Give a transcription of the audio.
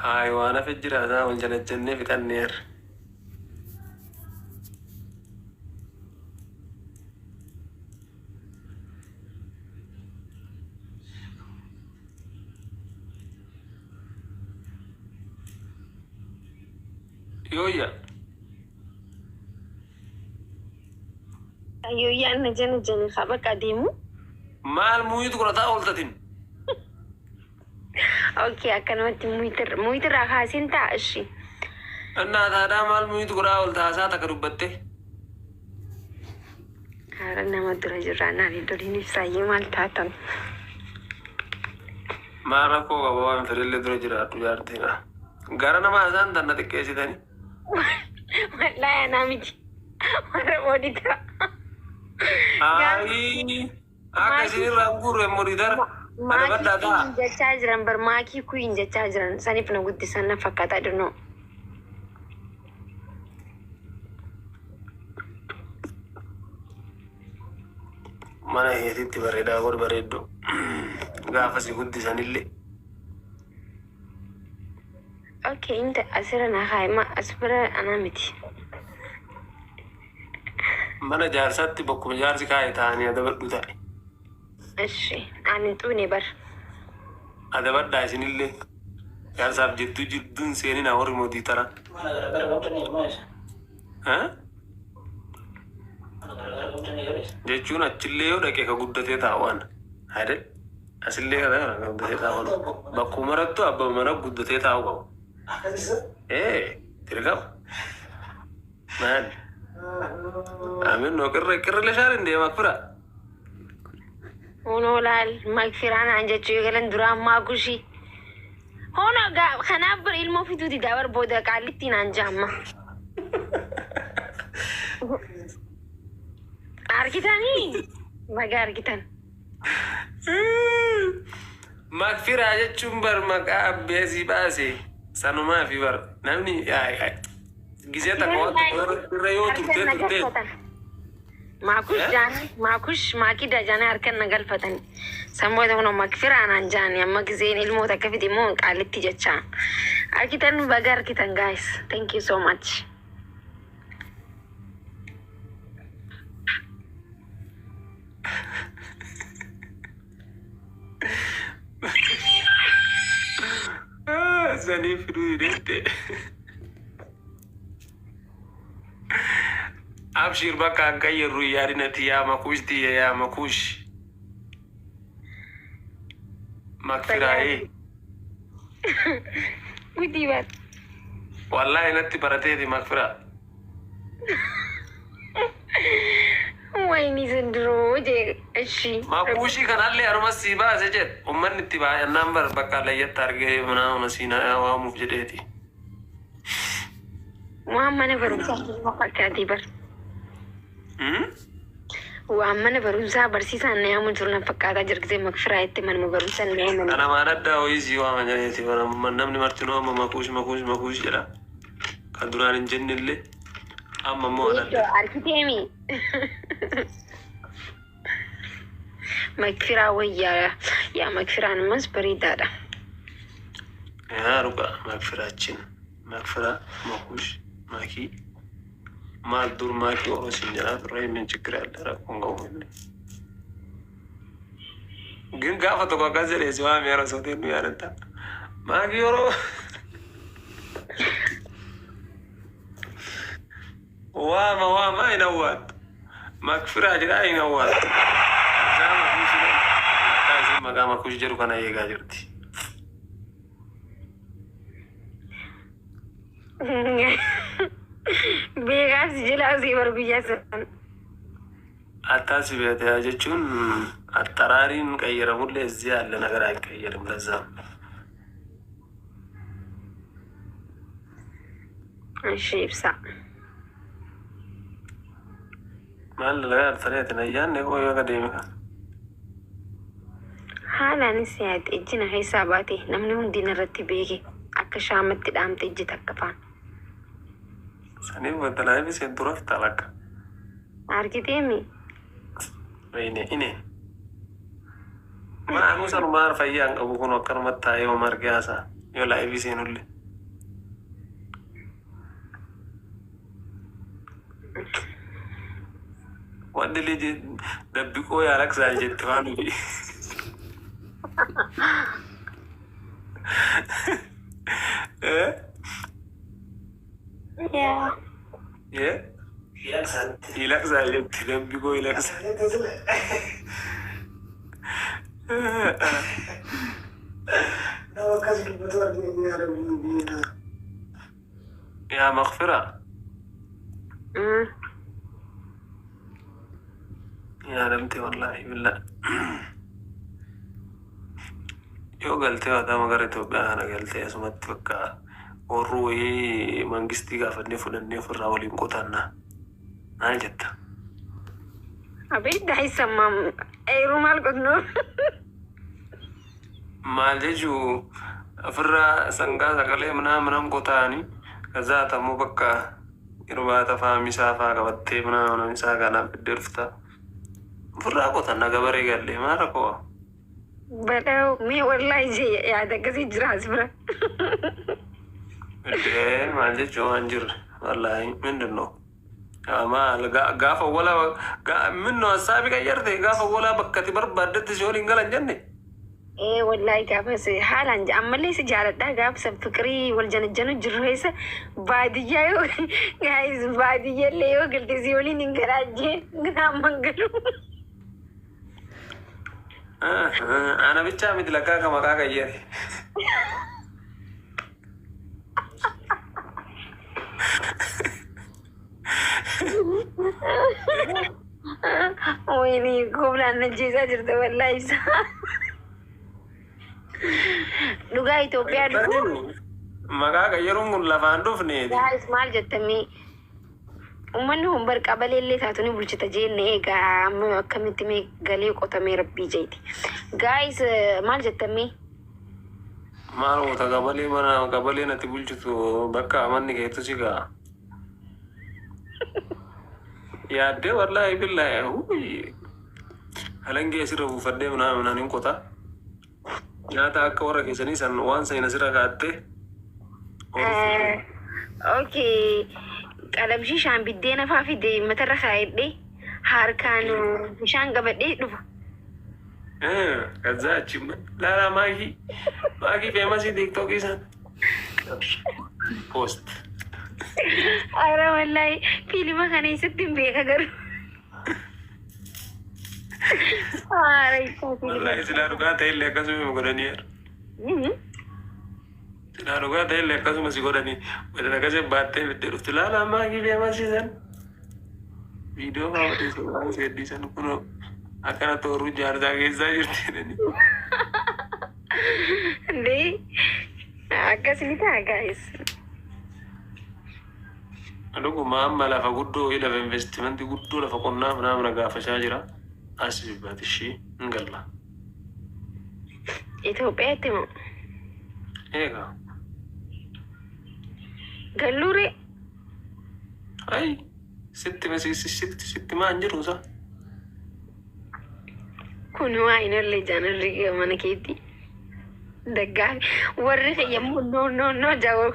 Haay, waan hafe jira isaa wal jalajjannee fixanneerra. Yooyya. Yooyyaan na jana jana haa bakka deemu. Maal muuyitu godhataa ooltatin? Okay, akkanumatti muyitirraa kaasiin ta'a ishi. Innaa taadhaa maal muuyitu godhaa oolta haasaa takka dubbatte? Haara nama dura jirraa naan doliin ibsaayyee maal taatan? Maal rakkoo qaba waan fedhellee dura jiraadhu jaartiidha. Gara nama haasaan tan na xiqqeessitanii. Wallaahi anaa miti. Warra mooditara. Ayii akka isinirraa hin guurre moditara. Maakii Adabadhaa ta'a. queen jechaa jiran bar, maakii queen jechaa jiran saniif na guddisan na fakkaata dunoo. Mana keetitti bareedaa godhu bareeddu. Gaafa si guddisanillee. Okay, inta asirra na kaaye ma as bira anaa miti. Mana jaarsaatti bakkuma jaarsi kaa'e ta'anii adabadhu ta'e. Ishi ani hin xuune bar. Adabadhaa isinillee. Jaarsaaf jidduu jidduun seeninaa warri moditara. Mana garagaraa qabdanii maa isa? Eh? Mana garagaraa qabdanii yoo isa? Jechuun achillee yoo dhaqe ka guddatee taa'u ana. Ayidel? Asillee kana ka guddatee taa'u ana. Bakkuma marattu abbaa mana guddatee taa'u qabu. Akkasisa? Ee, dirqama. Maal? Amin no qirre qirre leshaan hin deema fira. Hunoo laal magfiraa naan jechuu eegalan duraan maakushii. Hunoo gaa kanaaf bar ilmoo fiduu didaa bar booda qaallitti naan jaamma. Argitanii? Baga argitan. Makfiraa jechuun bar maqaa abbee sii baase sanumaa fi bar namni gisee takka waan tokko irra yoo Harkan turtee na turtee galfatan. Maakush Eh? jaanii maakush maakida jaanii harkan na galfatan. San booda kunoo makfiraa naan jaanii amma giseen ilmoo takka fide immoo qaalitti jecha. Argitan, baga argitan guys. Thank you so much. Sanii fiduu didette. Abshir bakka hin qayyarru yaadinati yaa makuush tiyya yaa makuush. Makfiraayee. Gudii bar. Wallaahi natti barateeti makfiraa. Wayni ዘንድሮ እሺ Makuushii kanallee anumas sii baase jedhe. Uummanni itti baay'annaan bar bakka layyatti argee mana siinaa waamuuf jedheeti. Waan mana barumsaa fakkaatee bar. Waan mana barumsaa barsiisaan na yaamu jiru na fakkaataa jira gisee makfiraa itti manuma barumsaa na yaaman. Kana maan addaa wayii sii waama jedheeti bara namni martinuu amma makuush makuush makuush jedha. Kan duraan hin jennellee amma immoo waan adda. Arkiteemi. Makfiraa wayyaa yaa makfiraan ammas bareedaadha. Yaa ruqa makfiraachin makfiraa makuush maakii maal dur maakii oro siin jedhaa turre inni ችግር ያለ rakkoon qabu illee. ግን gaafa tokko akkas jedhee si waame yeroo sootee nu yaadatta. Maakii oro waama waama hin awwaattu. Makfiraa jedhaa hin awwaattu. Isaa makuush maqaa isiin maqaa makuush jedhu kana eegaa jirti. Beekaas jalaa asii bar guyyaa san. አታስቢ jechuun አጠራሪን ቀይረሙልህ እዚህ ያለ ነገር አይቀየርም። ለዛ ነው። እሺ ibsa. Maal dalagaa artaneeti nayyaanne qoyoo akka deeme kan. Haalaanis yaadde ijji na keessaa baate namni hundi narratti beeke akka shaamatti dhaamte ijji takka faan. Saniif badalaa fi seen dura talakka. Argiteemi? Wayne ine. Maanuu sanumaan fayyaa hin qabu kun akkanumatti taa'ee homa argee haasa'a. Yoo live seenullee. Wanti ልጅ ደብቆ ያለቅሳል jette waan nuti. Yaa. ይለቅሳል jette ደብቆ ይለቅሳል. Yaa Makfira, yaadamte wallaahi billaa. Yoo galtee waatama gara Itoophiyaa kana galtee asumatti bakka warri wayii mangistii gaafannee fudhannee ofirraa waliin qotanna. Maal jetta? Abidda haysammaam eeruu maal qotnu? Maal jechuu, ofirraa sangaa sagalee manaa manaan qotaanii ከዛ tammoo bakka irbaata faa misaa faa qabattee mana misaa kanaa fiddee dhufta. Ofirraa qotanna gabaree gallee maal rakkoo? Badhaa'u mee wallaahi jee yaada akkasii jira as bira. Iddee maal jechuu, waan jirre wallaahi ምንድን ነው maal gaafa wala ምን ነው ሀሳቢ ቀየርte? Gaafa walaa bakka ati barbaaddetti si waliin galan jenne. Ee wallaahi, gaafas haalaan ammallee si jaaladha. Gaafa san fiqirii wal janajjanu jirru keessa baadiyyaa yoo guys baadiyyaallee yoo galte si waliin hin garaajee amma hin galu. Ana bichaa miti lakkaa ka maqaa qayyare. Wayini koblaan ajjeesaa jirta wallaahi ibsa. Dhugaa Itoophiyaa dhufu. Maqaa qayyaruun kun lafaan dhufneeti. Guys, maal jettamii? Uummanni kun bar qabaleellee taatu ni bulchita jenne. Egaa amma akkamitti mee galee qotamee rabbii jeeti. Guys, maal jettamii? Maal goota qabalee? Mana qabalee natti bulchitu bakka manni keetu si ga'a. Yaaddee wallaahi billaahi huyi. Halangee asirra buufadhee minaa minaan hin qota. Nyaata akka warra keessanii san waan san asirra kaa'attee. Okay. Qalabshiishaan biddeena faa fide matarra kaa'edhee harkaan bishaan qabadhee dhufa. ከዛ achi laala maakii maakii famous TikTokii san post. Ara wallaahi, fiilima kana eessatti hin beeka garuu. Haara isaa. Wallaahi silaa dhugaa ta'ellee akkasuma godhanii silaa dhugaa ta'ellee akkasuma si godhanii godhan akkasii baattee fiddee dhuftu laala maakii famous san viidiyoo faa suuraa seeddii san kunoo akkana tooruu jaarsaa keessaa jirti jedhanii. Ndee akkas ni ta'a guys. Dhuguma amma lafa guddoo lafa investimentii guddoo lafa qonnaa mana gaafachaa jira. As baati ishii hin galla. Itoophiyaatti moo? Eegaa. Galluure. Ay, sitti sitti sitti maan jiru sa. Kun waa hin olle jaanarri mana keetti. Daggaa warri fayyamuu no no no jaawar.